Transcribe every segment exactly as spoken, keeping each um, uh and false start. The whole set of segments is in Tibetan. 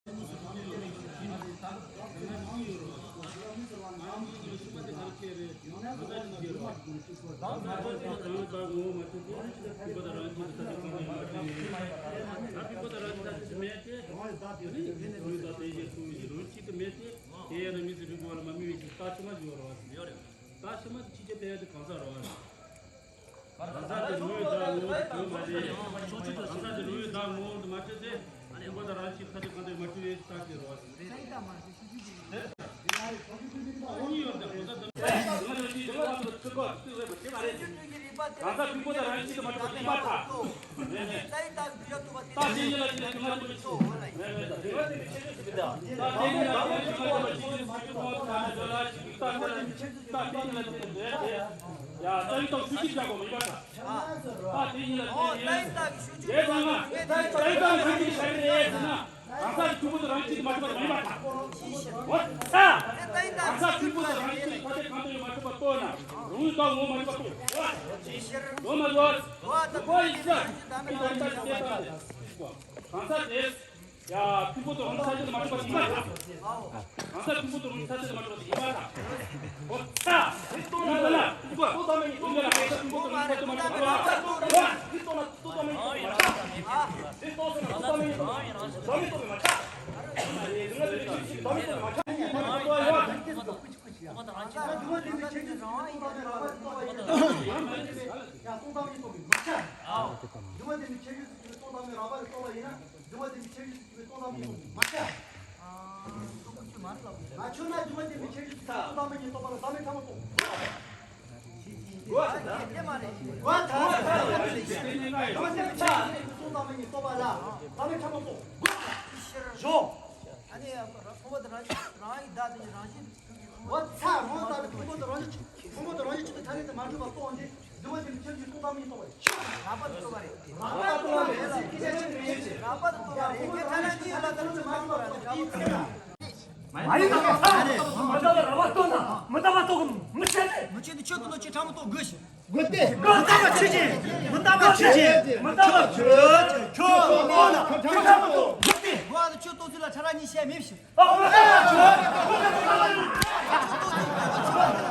ད་ཕྱི་མ་ཕྱི་རྒྱལ་དེ་ཡ་དེ་གང་ཟག་རེད་བ། གང་ཟག་དེ་ལུས་དང་ངོ་བོ་དོན་མ་རེད། གང་ཟག་དེ་ལུས་དང་ངོ་བོ་དུ་མ་བྱས་ཏེ། ཁྱིམ་པ་དང་རང་གཅིག་ཐ་དད་གང་དུ་མ་འཁྲུལ་བའི་རྟགས་ཅིག་རེད་བ། གང་ཟག་ཕུང་པོ་དང་རང་གཅིག་ཏུ་མ་གྲུབ་པ་ཡིན་པར་ཐལ། རྟགས་དེ་ཉིད་ལ་བརྟེན་ནས་ཁྱིམ་པ་དང་རང་གཅིག་ཏུ་མ་གྲུབ་པ་ཡིན་པར་ཐལ། རྟགས་དེ་ཉིད་ལ་བརྟེན་ནས་ཁྱིམ་པ་དང་རང་གཅིག་ཏུ་མ་གྲུབ་པ་ཡིན་པར་ཐལ། རྟགས་དེ་ཉིད་ལ་བརྟེན་ནས་རེད་དེ། ཡ། རྩ་བའི་རྟགས་ཤུགས་ཀྱིས་བཞག་དགོས་མིན་པར་ཐལ། ཨ། རྟགས་དེ་ཉིད་ལ་བརྟེན་ནས། དེ་ཙམ་ན་རྩ་བའི་རྟགས་ཤུགས་ཀྱིས་བཞག་རེད་ཟེར་ན། གང་ཟག་ཕུང་པོ་དང་རང་གཅིག་ཏུ་མ་གྲུབ་པ་མིན་པར་ཐལ། འོ་ད། གང་ཟག་ཕུང་པོ་དང་རང་གཅིག་ཏུ་ཐ་དད་གང་དུ་ཡང་མ་གྲུབ་པ་རྟོགས་ན། རང་ཡུལ་དང་ངོ་བོ་མ་གྲུབ་པ་རྟོགས། འོ་མ་རེད། འོ་ད་འོ་ཡིན་ས། འདི་ལྟར་ལྟ་ཞིག་བལྟས་ཙང་། གང་ཟག་དེ། ཡ། ཕུང་པོ་དང་རང་གཅིག་ཐ་དད་མ་གྲུབ་པ་ཡིན་པར་ཐལ། གང་ཟག་ཕུང་པོ་དང་རང་གཅིག་ཐ་དད་མ་གྲུབ་པ་ཡིན་པར་ཐལ། འོ་ད། ཡིན་ན་ལ་ལ། ཕུང་པོ་དང་རང་གཅིག་ཐ་དད་མ་གྲུབ་པ་ཡིན་པར་ཐལ། འདུ་བ་འདི་ནི་ཁྱད་ཆོས་སུ་གྱུར་པའི་སྟོང་ཟད་མའི་རགས་པ་ལ་སོགས་པ་ཡིན་ན། འདུ་བ་འདི་ནི་ཁྱད་ཆོས་སུ་གྱུར་པའི་སྟོང་ཟད་མའི་སྟོང་པ་མ་ཁྱབ། ང་ཁྱོད་ན་འདུ་བ་འདི་ནི་ཁྱད་ཆོས་སུ་གྱུར་པའི་སྟོང་ཟད་མའི་སྟོང་པ་ལ་ཟད་མའི་ཕྲ་མ་རྟོགས། འདུ་བ་འདི་ནི་ཁྱད་ཆོས་སུ་གྱུར་པའི་སྟོང་ཟད་མའི་སྟོང་པ་ལ་ཟད་མའི་ཕྲ་མ་རྟོགས། ཞོག་ཨ་ནི་ཕུང་པོ་དང་རང་བཞིན་རང་ཡི་བདག་དེ་རང་བཞིན། འོ་ཚ་རང་ལྟ་བུའི་ཕུང་པོ་དང་རང་བཞིན་ཕུང་པོ་དང་རང་བཞིན་གཅིག་ཏུ་ཐ་དད་དུ་མ་གྲུབ་པ་རྟོགས་ཏེ། འདུ་བ་འདི་ནི་ཁྱད་ཆོས་སྟོང་པ་མིན་རྟོགས་པ་ཡིན། རགས་པ་དང་རྟོག་པ་རེད། རགས་པ་དང་རྟོག་པ་རེད། ངས་ཐ་ན་གཉིས་ལ་ད་ལྟ་མ་གྲུབ་པ་རེད། མ་ཡིན་ན་མི་རྟག་པ་རྟོགས་ན་མི་རྟག་པ་རྟོགས་གི་མི་ཤེས་ཏེ། མི་ཤེས་ཏེ་ཆོས་ཀུན་ལ་ཆོས་ཕྲ་མ་རྟོགས་དགོས་ཤིང་། དགོས་ཏེ། མི་རྟག་པ་ཆོས་ཅན། མི་རྟག་པ་ཆོས་ཅན། མི་རྟག་པ་ཆོས་ཅན། ཁྱོད་རྟོགས་ན་ཁྱོད་ཕྲ་མ་རྟོགས། དགོས་ཏེ། འགོག་པ་དང་ཆོས་རྟོགས་ཚུལ་ལ་ཕྲ་རགས་གཉིས་བཤད་མེད་ཕྱིར།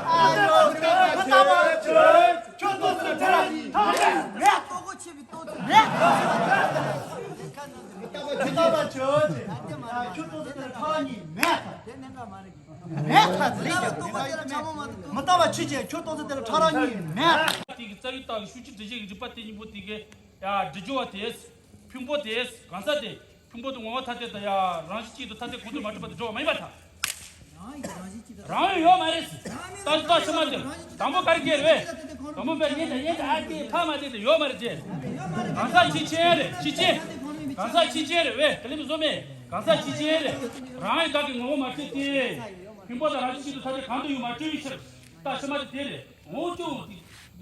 ཨ་ཡོ། མི་རྟག་པ་ཆོས། ཁྱོད་རྟོགས་ཚུལ་ལ་ཕྲ་རགས་གཉིས་མེད། རྟོགས་གོ་ཆེ་བའི་རྟོགས་ཚུལ་མེད། མི་རྟག་པ་ཆོས་ཅན། ཁྱོད་རྟོགས་ཚུལ་ལ་ཕྲ་རགས་གཉིས་མེད། དེ་གནད་འགག་མ་རེད། མེད་ཐལ་ལེགས་ཀྱང་། མི་རྟག་པ་ཆོས་ཅན། ཁྱོད་རྟོགས་ཚུལ་དེ་ལ་ཕྲ་རགས་གཉིས་མེད། དེ་གི་རྩ་བའི་རྟགས་ཀྱི་ཤུགས་ཀྱིས་འགྲེལ་བྱེད་ཀྱི་རིགས་པ་དེ་གཉིས་པོ་དེ་གི་ཡ་འགྲེལ་སྦྱོར་བ་དེས། ཕུང་པོ་དེས་གང་ཟག་དེ། ཕུང་པོ་དང་ངོ་བོ་ཐ་དད་དང་ཡ་རང་བཞིན་གཅིག་ཏུ་ཐ་དད་གང་དུ་མ་གྲུབ་པ་དེ་འགྲོ་བ་མ་ཡིན་པར་ཐལ། རང་ཡོད་མ་རེད། ད་ལྟ་ཕྱི་མ་དེ་དང་པོ་ག་རེ་སྐྱེ་རེད། དང་པོ་བས་ཉིད་དང་ཉིད་དང་ཨ་ཏི་ཕ་མ་དེ་དེ་ཡོད་མ་རེད་དེ། གང་ཟག་ཆོས་ཅན་རེད། ཆོས་ཅན། གང་ཟག་ཆོས་ཅན་རེད་བས། དེ་ལས་མི་བཟོ་མེད། གང་ཟག་ཆོས་ཅན་རེད། རང་ཡོད་བདག་གི་ངོ་བོ་མ་གྲུབ་སྟེ། ཕུང་པོ་དང་རང་བཞིན་གཅིག་ཏུ་ཐ་དད་གང་དུ་ཡང་མ་གྲུབ་པའི་ཕྱིར། རྟགས་ཕྱི་མ་དེ་དེ་རེད། ངོ་བོ་ཅུང་། ག་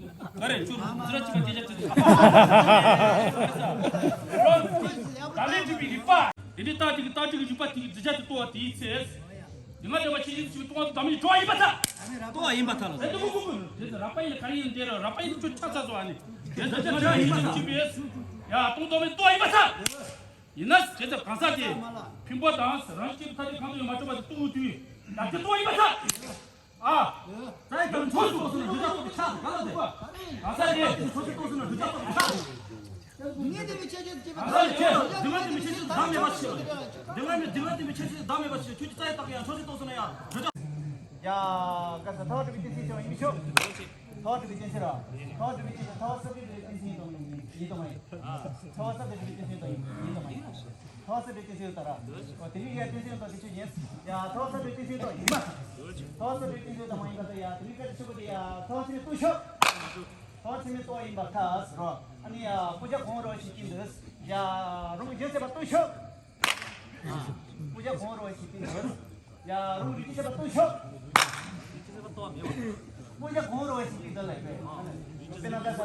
རེ་ཅུང་ཟིར་གཅིག་པ་དེ་ཅག་ཅི། ད་ལན་འཇུག་པའི་རིགས་པ། དེ་འདྲའི་རྟགས་དེ་གི་རྟགས་དེ་གི་རིགས་པ་དེ་གི་འཛིན་བྱ་དེ་རྟོགས་པ་དེའི་ཚེ། དེ་སྔ་བསྟན་པ་ཆོས་ཅན་དུ་ཆུད་པའི་སྟོང་པ་དང་བདག་མེད་ཀྱི་གྲོགས་ཡིན་པར་ཐལ། རྟོགས་པ་ཡིན་པར་ཐལ་ལ། དེ་ལྟ་བུ་ཀུན་ཀུན་དེ་ཚོ་རགས་པ་ཡིན་ན་ག་རེ་ཡིན་དེ་རེད། རགས་པ་ཡིན་ན་ཁྱོད་ཆ་ཚ་བཟོ་ཨ་ནི། དེ་ཚོ་ཆ་ཚ་ཡིན་ན་ཆུད་པའི། ཡ་སྟོང་པ་དང་བདག་མེད་རྟོགས་པ་ཡིན་པར་ཐལ། ཡིན་ན་དེ་ཚོ་གང་ཟག་དེ། ཕུང་པོ་དང་རང་བཞིན་གཅིག་ཏུ་ཐ་དད་གང་དུ་ཡང་མ་གྲུབ་པ་དེ་རྟོགས་དུས། ད་དེ་རྟོགས་པ་ཡིན་པར་ཐལ། ཨ། ད་ཡང་ཚོགས་སུ་རྟོགས་ཟིན་ན་འདོད་ཆགས་རྟོགས་པའི་ཆ་དང་ག་ལ་ཟེར། གང་ཟག་དེ་ཚོགས་སུ་རྟོགས་ཟིན་ན་འདོད་ཆགས་རྟོགས་པའི་ཆ་དང་། ངས་འདི་བའི་ཆ་ཆ་སྐྱེས་པ་གང་ཟག་དེ་འདི་བ་འདི་མི་ཆ་ཆ་བདག་མེད་པ་ཆེ། འདི་བ་མི་འདི་བ་འདི་མི་ཆ་ཆ་བདག་མེད་པ་ཆེ། ཁྱོད་ཀྱི་རྩ་ཡི་རྟགས་ཡང་ཚོགས་སུ་རྟོགས་ཟིན་ན་ཡང་འདོད་ཆགས། ཡ། ག་ས་ཐོག་གྲུབ་པའི་རྟེན་ཅན་ཆེ་བ་ཡིན་མི་ཆོག་ཐོག་གྲུབ་པའི་རྟེན་ཅན་ཆེ་ར། ཐོག་གྲུབ་པའི་རྟེན་ཅན་ཐོག་ས་གྲུབ་པའི་རྟེན་ཅན་དང་ཡིན་དང་མ་ཡིན། ཐོག་ས་གྲུབ་པའི་རྟེན་ཅན་དང་ཡིན་དང་མ་ཡིན། ཐོག་ས་གྲུབ་རྟེན་ཅན་ཡོད་ད་ར། འོ་དེ་ནི་ཡ་རྟེན་ཅན་དང་དེ་ཆོས་ཡིན། ཡ་ཐོག་ས་གྲུབ་རྟེན་ཅན་དང་ཡིན་མ། ཐོག་ས་གྲུབ་རྟེན་ཅན་དང་མ་ཡིན་པ་ད་ཡ་དེ་ནི་ག་རེ་ཆོས་པོ་དེ་ཡ་ཐོག་ཆོས་རྟོགས་ཆོག་ཐོག་ཆོས་རྟོགས་ཡིན་པ་ཐལ་ཟེར་རོ། ཨ་ནི་ཡ་སྤུ་རྒྱག་གང་རོ་ཞིག་གིན་འདུག་ཡ་རུང་རྒྱུ་ཟེར་བ་རྟོགས་ཆོག་སྤུ་རྒྱག་གང་རོ་ཞིག་གིན་འདུག་ཡ་རུང་རིགས་ཀྱི་བྱེད་པ་སྟོན་ཤོག་སྤུ་རྒྱག་གང་རུང་བ་ཞིག་གིས་འདི་ལ་དཔེ། དཔེར་ན་ད་